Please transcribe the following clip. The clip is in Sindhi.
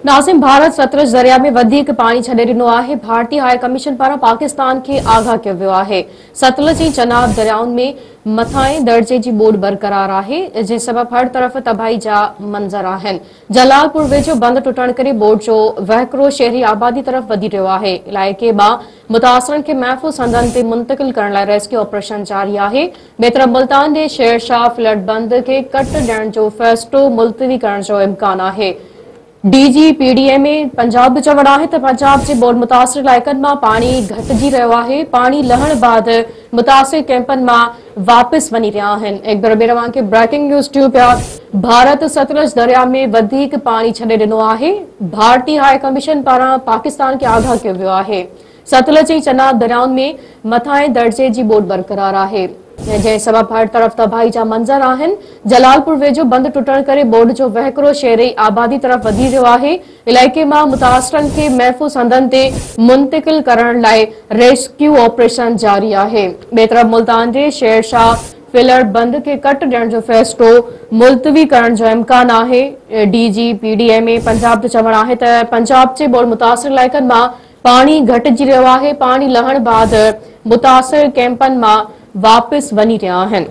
ناظم ڀارت ستلج درياء ۾ وڌيڪ پاڻي ڇڏي ڏنو آهي. ڀارتي هاء ڪميشن پاران پاڪستان کي آگاهه ڪيو ويو آهي. ستلج ۽ چناب دريائن ۾ مٿانهين درجي جي ٻوڏ برقرار آهي، جنهن سبب هر طرف تباهي جا منظر آهن. جلال پور ويجهو بند ٽٽڻ ڪري ٻوڏ جو وهڪرو شهري آبادي طرف وڌي رهيو آهي. علائقي مان متاثرن کي محفوظ هنڌن تي منتقل ڪرڻ لاء ريسڪيو آپريشن جاري آهي. ٻئي طرف ملتان جي شير شاهه فلڊ بند کي ڪٽ ڏيڻ جو فيصلو ملتوي ڪرڻ جو امڪان آهي. D G P D M A Punjab جو چوڻ آهي ته پنجاب جي ٻوڏ متاثر علائقن مان پاڻي گهٽجي رهيو آهي، پاڻي لهڻ بعد متاثر ڪئمپن مان واپس وڃي رهيا آهن. هڪ ڀيرو ٻيهر اوهان کي بريڪنگ نيوز ڏيون پيا، ڀارت ستلج درياء ۾ وڌيڪ پاڻي ڇڏي ڏنو آهي، ڀارتي هاء ڪميشن پاران پاڪستان کي آگاهه ڪيو ويو آهي. ستلج ۽ چناب دريائن ۾ مٿانهين درجي جي ٻوڏ برقرار آهي، جنهن سبب هر طرف تباهي جا منظر آهن. جلالپور ويجهو بند ٽٽڻ ڪري ٻوڏ جو وهڪرو شهري آبادي طرف وڌي رهيو آهي. علائقي مان متاثرن کي محفوظ هنڌن تي منتقل ڪرڻ لاء ريسڪيو آپريشن جاري آهي. ٻئي طرف ملتان جي شير شاهه فلر بند کي ڪٽ ڏيڻ جو فيصلو ملتوي ڪرڻ جو امڪان آهي. D G P D M A Punjab جو چوڻ آهي ته پنجاب جي ٻوڏ متاثر علائقن مان پاڻي گهٽجي رهيو آهي، پاڻي لهڻ بعد متاثر ڪئمپن مان واپس وڃي رهيا آهن.